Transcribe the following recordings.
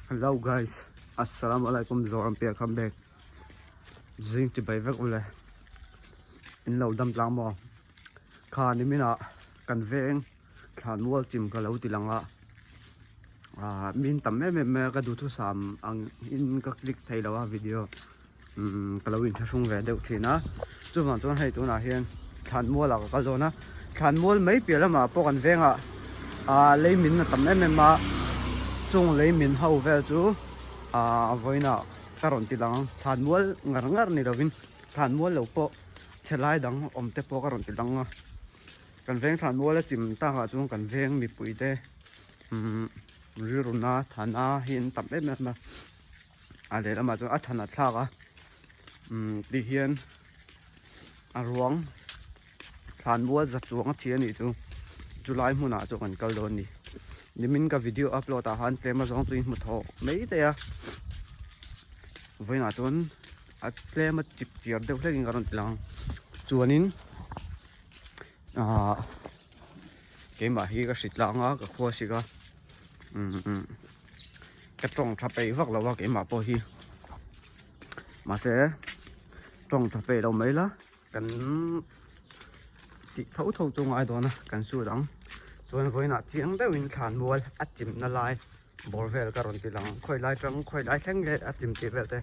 Hello guys, Assalamu alaikum Zoram Pia come back. Zing ti bai vek ule. In lo dam tlang maw. Kha ni mina kan veng thlan mual chim ka lo ti lang a. Ah min tam em em mai a ka duhthu sam ang in ka click thei lo a video. Umm ka lo inthlahrung ve deuh thin a chuvang chuan hei tunah hian thlanmual ah ka kal dawn a thlanmual mai piah lamah pawh kan vengah ah lei min a tam em em a chung lei min ho vel chu ah vawiinah ka rawn ti lang ang thlanmual ngar ngar ni lovin thlanmual lo pawh chhe lai dang awm te pawh ka rawn ti lang a kan veng thlanmual a chim takah chuan kan veng mipui te umm rilruna thana hi an tam em em a. A lehlamah chuan a than a thlak a umm ti hian a ruang thlan mual za chuang a thi a nih chu chulai hmunah chuan kan kal dawn a ni nimin ka video upload ah khan tlem azawng chu in hmu thawk mai thei a vawiinah chuan a tlem a chip chiar deuh hlekin ka rawn ti lang chuanin ahh keimah hi ka hri tlang a ka khua sik a umm. Ka tawng tha peih vak lo a keimah pawh hi mahse tawng tha peih lo mai la kan tih tho tho chu ngai dawn a kan shoot ang chuan vawiinah chiang deuhin thlanmual a chimna lai bawr vel ka rawn ti lang khawi lai tang khawi lai thleng nge a chim tih vel te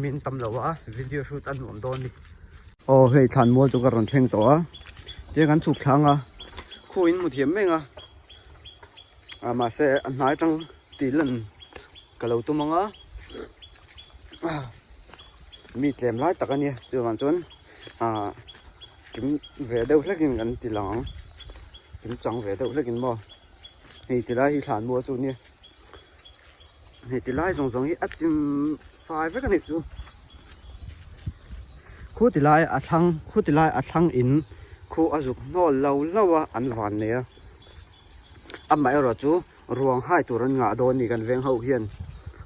min tam lo a video shoot a nuam dawn a ni. Aw hei thlanmual chu ka rawn thleng tawh a tia kan chhuk thlang a khuin hmu thiam meng a. Ah mahse a hnai tang tih lan ka lo tum ang a mi tlem lai tak a nia chuvang chuan ah kim ve deuh hlek in kan ti lang ang kim chang ve deuh hlek in maw hei ti lai hi thlan mual chu a nia hei ti lai zawng zawng hi a chim fai vek a nih chu khu ti lai a thlang khu ti lai a thlang in khu a zuk hnawl lo lo a an van nei a. Amaherawh chu ruang hai tur an ngah dawn ni kan veng ho hian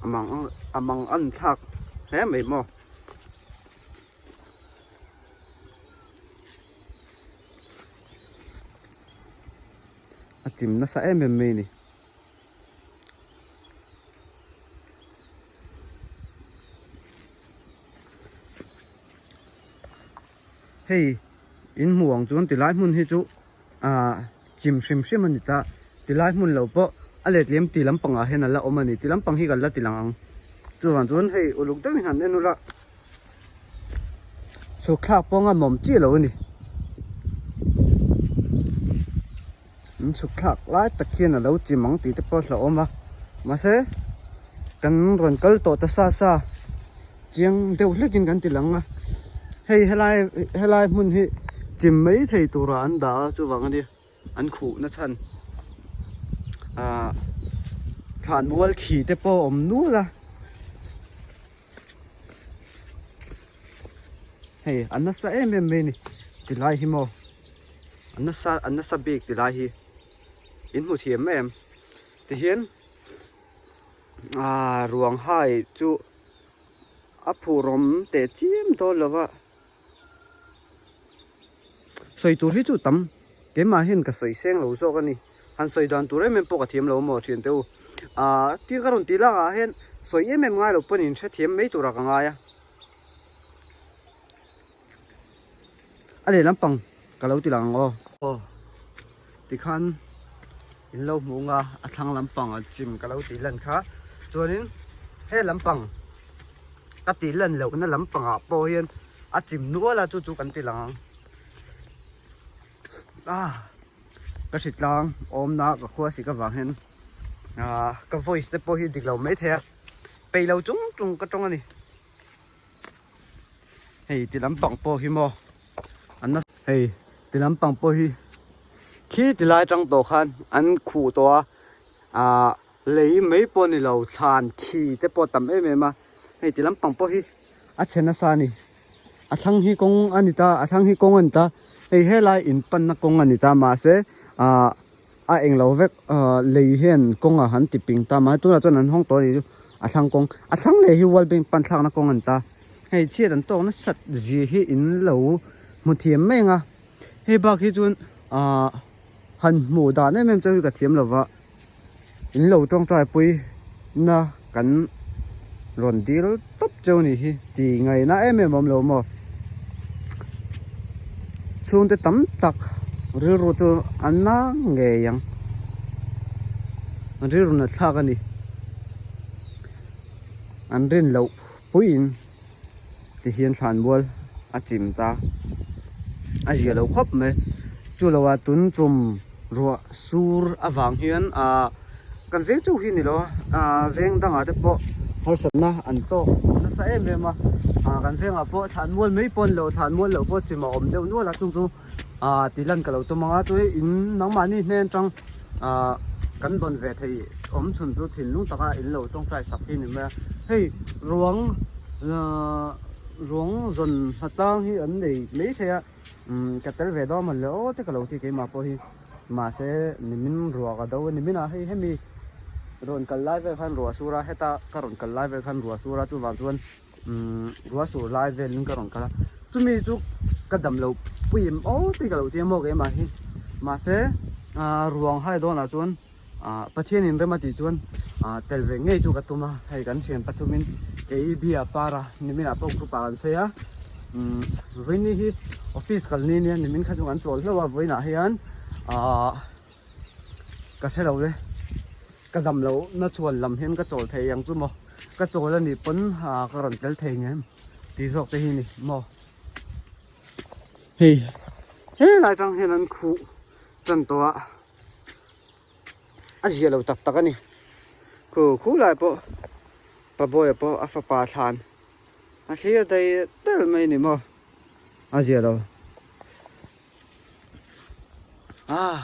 a mang a mang an thlak hle mai maw. A chim nasa em em mai a ni. Hei in hmuh ang chuan tilai hmun hi chu ah chim hrim hrim a ni ta tilai hmun lo pawh a letliam ti lampang ah hian a la awm a ni ti lampang hi kan la ti lang ang chuvang chuan hei uluk deuhin han en ula chhuk thlak pawh a mawm chiah lo a ni an chhuk thlak lai tak hian a lo chim ang tih te pawh a hlauhawm a mahse kan rawn kal tawh ta sa sa. Chiang deuh hlekin kan ti lang a, hei helai helai hmun hi chim mai thei tura an dah a chuvang ania an khuh na chhan ah thlan mual khi te pawh a awm nual a, hei a nasa em em mai a ni tilai hi maw a nasa a nasa bik tilai hi in hmu thiam em tihian. Aaa ruang hai chu a phur awm teh chiam dawn lo va sawi tur hi chu tam keimah hian ka sawi seng lo zawk a ni han sawi dan tur em em pawh ka thiam lo maw thian te u aaa thil ka rawn tih lak ah hian sawi em em ngai lo pawn in hrethiam mai turah ka ngai a. A leh lampang ka lo ti lang ang aw. Aw tikhan in lo hmuh nga a thlang lampang a chim ka lo tih lan kha chuanin he lampang ka tih lan lohna lampangah pawh hian a chim nual a chu chu kan ti lang ang ah ka hritlang awmna ka khua sik avang hian ah ka voice te pawh hi dik lo maithei a peih lo chung chung ka tawng a ni. Hei ti lampang pawh hi maw an na hei ti lampang pawh hi khi ti lai atang tawh khan an khuh tawh a ah lei mai pawh ni lo thlan khi te pawh a tam em em a hei ti lampang pawh hi a chhe nasa a ni a thlang hi kawng a ni ta a thlang hi kawng a ni ta hei helai in panna kawng a ni ta mahse ah a englo vek ah lei hian kawng ah han ti ping ta mai tunah chuan an hawng tawh a nih chu a thlang kawng a thlang leh hi world bank pan thlakna kawng a ni ta hei chhiat an tawk nasat zia hi in lo hmu thiam mai ang a hei bak hi chuan ah han hmuh dan em em chu ka thiam lo va in lo tawngtai pui na. Kan rawn dil tawp cheu ni hi ti ngaihna em em awm lo maw? Chhungte tam tak rilru chu a na ngei ang. Rilru na thlak a ni. An rin loh puiin ti hian thlanmual a chim ta. A zia lo khawp mai. Chu lo ah tun tum ruah sur avang hian ah kan veng chauh hi ni lo a ah veng dangah te pawh harsatna an tawk nasa em em a ah kan vengah pawh thlanmual mai pawh a ni lo thlanmual loh pawh chim a awm deuh nual a chung chu ah ti lan ka lo tum ang a chuan in nangmahni hnen atang ah kan dawn ve thei awm chhun chu thinlung taka in lo tawngtai sak hi a ni mai a hei ruang ah ruang zawn hna tlang hi an nei mai thei a umm ka tel ve dawn mawn le aw te ka lo ti keimah pawh hi mahse nimin ruah ka do a nimin ah hei hemi rawn kal lai vel khan ruah sur a heta ka rawn kal lai vel khan ruah sur a chuvang chuan umm ruah sur lai velin ka rawn kal a chumi chu ka dam loh pui em aw tih ka lo ti a maw keimah hi mahse ah ruang hai dawnah chuan ah Pathianin rem a tih chuan ah tel ve ngei chu ka tum a hei kan thian pathumin kei bia para niminah pawh group ah kan sawi a umm vawiini hi office kal ni nia nimin kha chu kan chawl hlauh a vawiinah hian ah ka hre lo le ka dam loh na chhuan lam hian ka chawl thei ang chu maw ka chawl a nih pawn ah ka rawn tel thei ngem tih zawk te hi ni maw hei helai tang hian an khuh tan tawh a a zia lo tak tak a ni khu khu lai pawh pa Bawia pawh a fapa thlan a thlir daih daih mai a ni maw a zia lo. Ah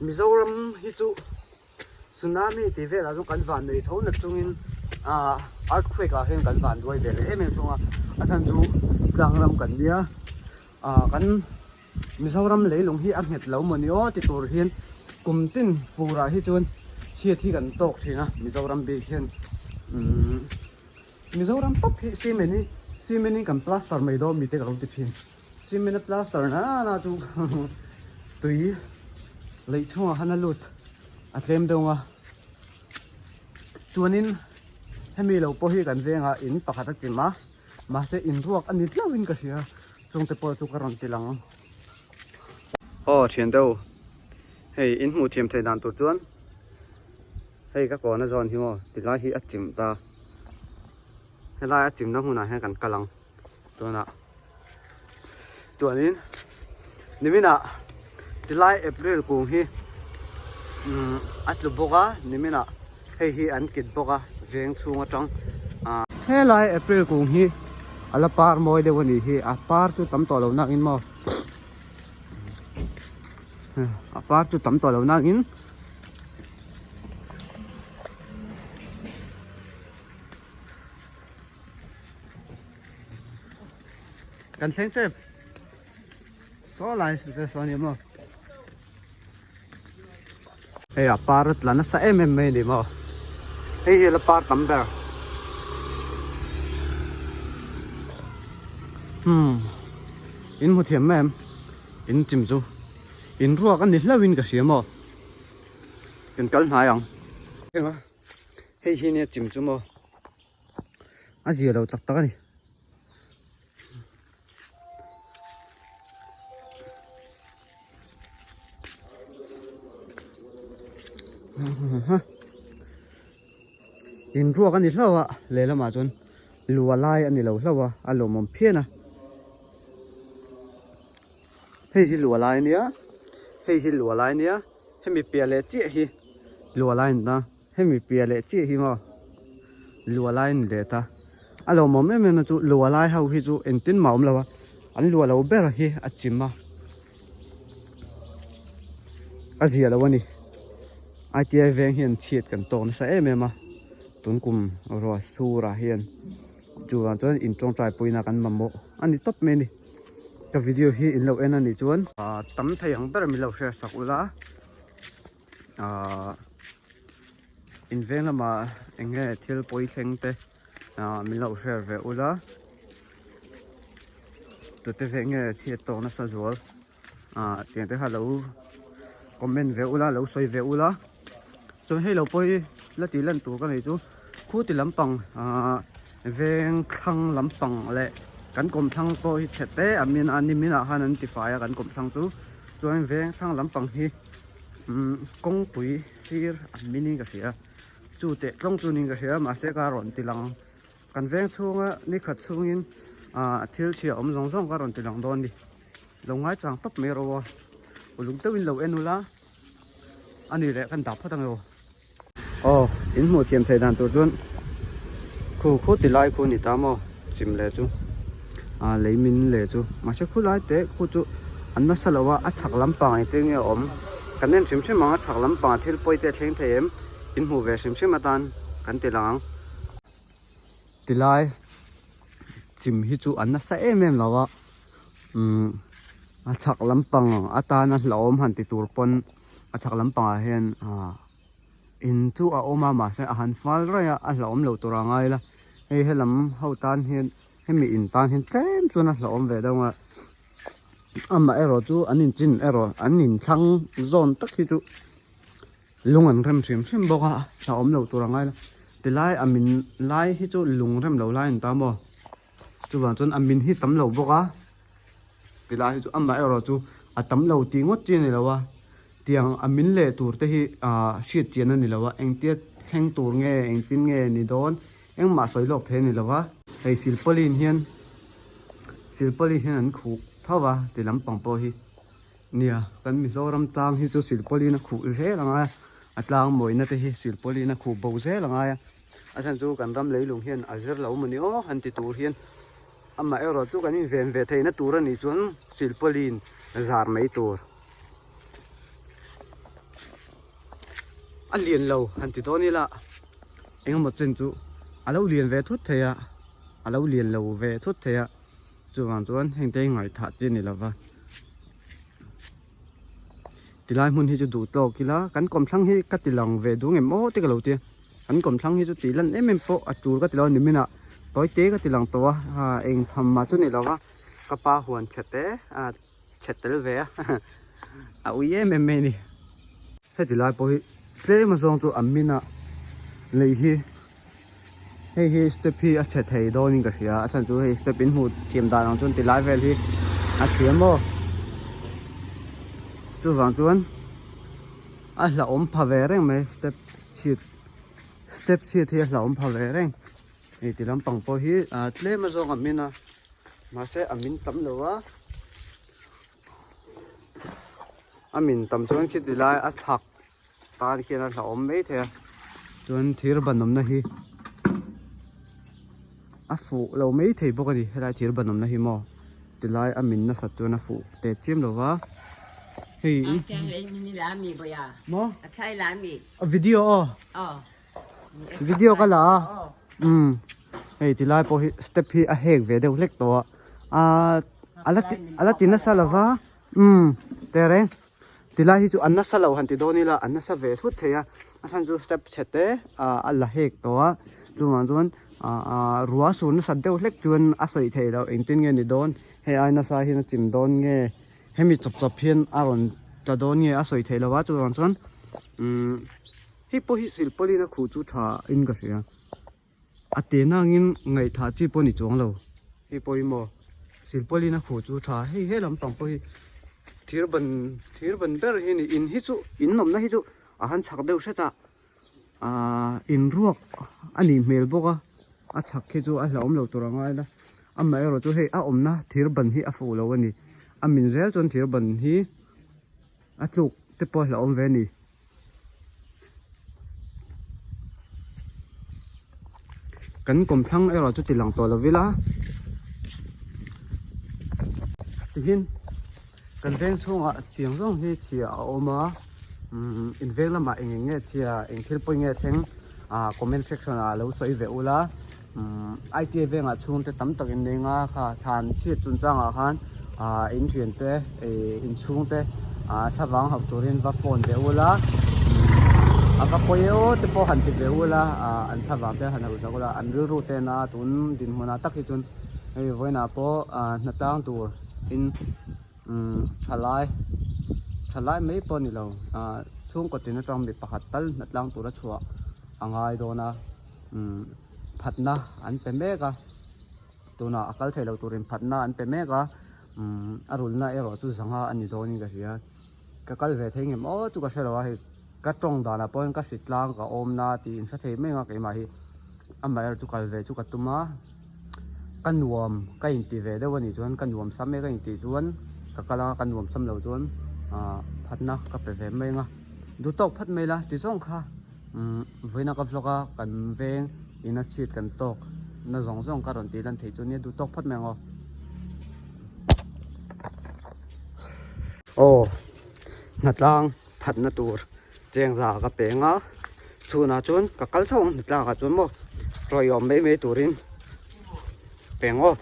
Mizoram hi chu tsunami tih velah chuan kan van nei tho na chungin ah earthquake ah hian kan van duai ve leh em em thung a a chhan chu tlang ram kan nia ah kan Mizoram leilung hi a nghet lo maw ni aw ti tur hian kum tin fur ah hi chuan chhiat hi kan tawk thin a Mizoram bik hian umm Mizoram pawp hi cement hi cement in kan plaster mai dawn mi te ka lo ti thin. Cement a plaster na na chu tui lei chhungah khan a lut a tlem deuh a chuanin hemi lo pawh hi kan vengah in pakhat a chim a mahse in ruak a ni hlauhin ka hria chungte pawh chu ka rawn ti lang aw thian deuh hei in hmuh thiam theih dan tur chuan hei ka kawna zawn hi maw tilai hi a chim ta helai a chimna hmunah hian kan kal ang. Tunah chuanin niminah tilai April kung hi umm a tlu bawk a niminah hei hi an kit bawk a veng chhung atang ah helai April kung hi a la par mawi deuh a nih hi a par chu tam tawh lo nak in maw a par chu tam tawh lo nak in. Kan thleng tep saw lai te saw ni maw hei a par a tla nasa em em mai a ni maw hei hi a la par tam ber hmm in hmu thiam em in chim chu in ruak a ni hlauh in ka hria maw kan kal hnai ang hei hi nia chim chu maw. A zia lo tak tak a ni. In ruak a ni hlauh a lehlamah chuan lua lai a ni lo hlauh a a lawmawm phian a. Hei hi lua lai a nia hei hi lua lai a nia hemi piah leh chiah hi lua lai a ni ta. Hemi piah leh chiah hi maw lua lai a ni leh ta a lawmawm em em na chu lua lai ho hi chu engtin mah a awm lo a an lua lo ber hi a chim a a zia lo a ni I_T_I veng hian chhiat kan tawk nasa em em a tun kum ruah sur ah hian chuvang chuan in tawngtai puina kan mamawh a ni tawp mai a ni ka video hi in lo en a nih chuan tam thei ang ber min lo hriat sak ula. Ahh in veng lamah eng nge thil pawi thleng te ahh min lo hre ve ula tute ve nge chhiat tawk nasa zual ahh tiang te kha lo comment ve ula lo sawi ve ula. Chuan hei lo pawh hi la tih lan tur ka nei chu khu ti lampang ahh veng thlang lampang leh kan kawmthlang pawh hi chhe te a min a nimin ah khan an ti fai a kan kawmthlang chu chuan veng thlang lampang hi umm kawngpui sir a min in ka hria chu teh tlawng chu niin ka hria mahse ka rawn ti lang kan veng chhunga nikhat chhungin ahh thil chhia awm zawng zawng ka rawn ti lang dawn a ni lo ngaichang tawp mai rawh aw uluk deuhin lo en ula. A ni leh kan dah phawt ang emaw. Aw in hmuh thiam theih dan tur chuan khu khu ti lai khu ni ta maw chim leh chu a lei min leh chu mahse khu lai te khu chu an nasa lo a a chhak lampang engtin nge a awm kan en hrim hrim ang a chhak lampang ah thil pawi te a thleng thei em in hmuh ve hrim hrim atan kan ti lang ang ti lai chim hi chu an nasa em em lo a umm a chhak lampang atana hlauhawm han ti tur pawn a chhak lampangah hian ah in chu a awm a mahse a han fal raih a a hlauhawm lo tur a ngai la hei helam ho tan hian hemi in tan hian tlem chuan a hlauhawm ve deuh ang a amaherawh chu an inchin erawh an inthlang zawn tak hi chu lung an rem hrim hrim bawk a hlauhawm lo tur a ngai la tilai a min lai hi chu lung rem lo lai a ni ta maw. Chuvang chuan a min hi tam lo bawk a tilai hi chu amah erawh chu a tam lo tih ngawt chi a ni lo a tiang a min leh tur te hi ah hriat chian a ni lo a engtia thleng tur nge engtin nge ni dawn engmah sawi lawk thei a ni lo a. Hei silpauline hian silpauline hian an khuh tho a ti lampang pawh hi nia kan Mizoram tlang hi chu silpauline a khuh zel ang a a tlang mawina te hi silpauline a khuh bo zel ang a. A chhan chu kan ram leilung hian a zir lo maw ni aw han ti tur hian amah erawh chu kan inven ve theihna tur a nih chuan silpauline zar mai tur a lian lo han ti dawn ila engemaw chen chu a lo lian ve thut thei a a lo lian lo ve thut thei a chuvang chuan hengte hi ngaihthah chi a ni lova. Tilai hmun hi chu duh tawk ila kan kawmthlang hi ka ti lang ve duh ngem aw te ka lo tia kan kawmthlang hi chu tih lan em em pawh a tul ka ti lo a nimin ah tawi te ka ti lang tawh a ah eng tham mah chu ni lo va ka pa huan chhe te ah chhe tel ve a a ui em em mai a ni. Heti lai pawh hi tlem azawng chu a min a lei hi hei hi step hi a chhe thei dawnin ka hria a chhan chu hei step in hmuh thiam dan ang chuan ti lai vel hi a chhia maw chuvang chuan a hlauhawm pha ve reng mai step chhiat step chhiat hi a hlauhawm pha ve reng hei ti lampang pawh hi ah tlem azawng a min a mahse a min tam lo a. A min tam chuan khiti lai a chhak tan khian a hlauhawm mai thei a chuan thir ban awmna hi a fuh lo mai thei bawk a ni helai thir ban awmna hi maw tilai a min nasat chuan a fuh teh chiam lo va hei maw video aw video ka la a umm hei tilai pawh hi step hi a hek ve deuh hlek tawh a ahh a la ti a la ti nasa lo va umm tehreng tilai hi chu a nasa lo han ti dawn ila a nasa ve thut thei a a chhan chu step chhe te ah a la hek tawh a chuvang chuan ah ah ruah sur nasat deuh hlek chuan a sawi theih loh engtin nge ni dawn hei ai nasa hian a chim dawn nge hemi chawp chawp hian a rawn tla dawn nge a sawi theih loh a chuvang chuan umm hei pawh hi silpauline a khuh chu tha in ka hria. A te nangin ngaihthah chi pawh a ni chuang lo. Hei pawh hi maw silpauline a khuh chu tha hei he lampang pawh hi thir ban thir ban ber hi a ni in hi chu in awmna hi chu a han chhak deuh hret a ahh in ruak a nih hmel bawk a a chhak khi chu a hlauhawm lo tur a ngai la amaherawh chu hei a awmna thir ban hi a fuh lo a ni a min zel chuan thir ban hi a tluk te pawh a hlauhawm ve a ni. Kan kawmthlang erawh chu ti lang tawh lo ila tihian kan veng chhungah tiang zawng hi chhia a awm a umm in veng lamah eng eng nge chhia eng thil pawi nge thleng ah comment section ah lo sawi ve ula. Umm ITI vengah chhungte tam tak in nei nga kha thlan chhiat chungchang ah khan ah in thian te ih in chhungte ah thlavang hauh turin va phone ve ula a va pawi eo te pawh han ti ve ula ah an thlavang te han hauh zak ula an rilru te na tun dinhmun ah tak hi chuan hei vawiinah pawh ah hnatlang tur in umm thalai thalai mai pawh a ni lo ah. Chhungkaw tin atang mi pakhat tal hnatlang tura chhuah a ngai dawn a, umm phatna an pe mek a, tunah a kal thei lo turin phatna an pe mek a, umm a rulna erawh chu zanga a ni dawnin ka hria. Ka kal ve thei ngem aw chu ka hre lo a, hei ka tawng danah pawhin ka hri tlang ka awmna tih in hre thei mai ang a keimah hi amaherawhchu chu kal ve chu ka tum a, ka nuam ka inti ve deuh a nih chuan ka nuam sam e ka intih chuan ka kal anga ka nuam sam lo chuan ah phatna ka pe ve mai ang a, duh tawk phat mai la ti zawng kha umm vawiina ka vlog a kan veng ina chhit kan tawk na zawng zawng ka rawn tih lan theih chu nia duh tawk phat mai ang aw. Aw hnatlang phatna tur chengza ka peng a chhunah chuan ka kal tho ang hnatlang ah chuan maw tawih awm mai mai turin peng aw.